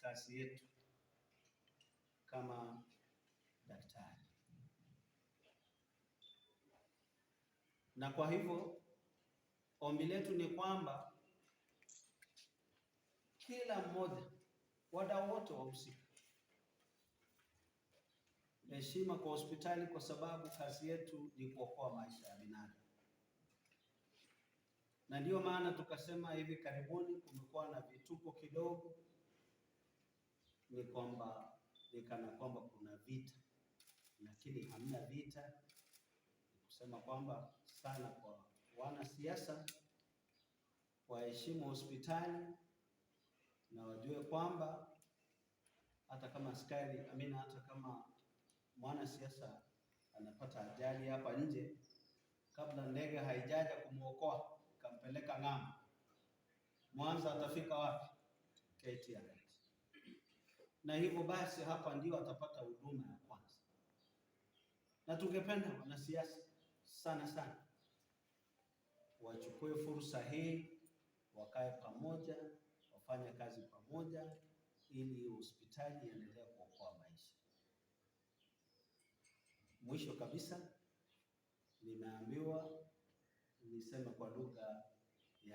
kazi yetu kama daktari. Na kwa hivyo ombi letu ni kwamba kila mmoja, wadau wote wahusika, heshima kwa hospitali, kwa sababu kazi yetu ni kuokoa maisha ya binadamu, na ndiyo maana tukasema hivi karibuni kumekuwa na vituko kidogo, ni kwamba ni kana kwamba kuna vita, lakini hamna vita. Ni kusema kwamba sana kwa wanasiasa waheshimu hospitali na wajue kwamba hata kama askari amina, hata kama mwanasiasa anapata ajali hapa nje, kabla ndege haijaja kumwokoa kampeleka ng'ambo, Mwanza atafika wapi? KTRH. Na hivyo basi hapa ndio atapata huduma ya kwanza, na tungependa wanasiasa sana sana wachukue fursa hii, wakae pamoja, wafanye kazi pamoja, ili hospitali iendelee kuokoa maisha. Mwisho kabisa, nimeambiwa niseme kwa lugha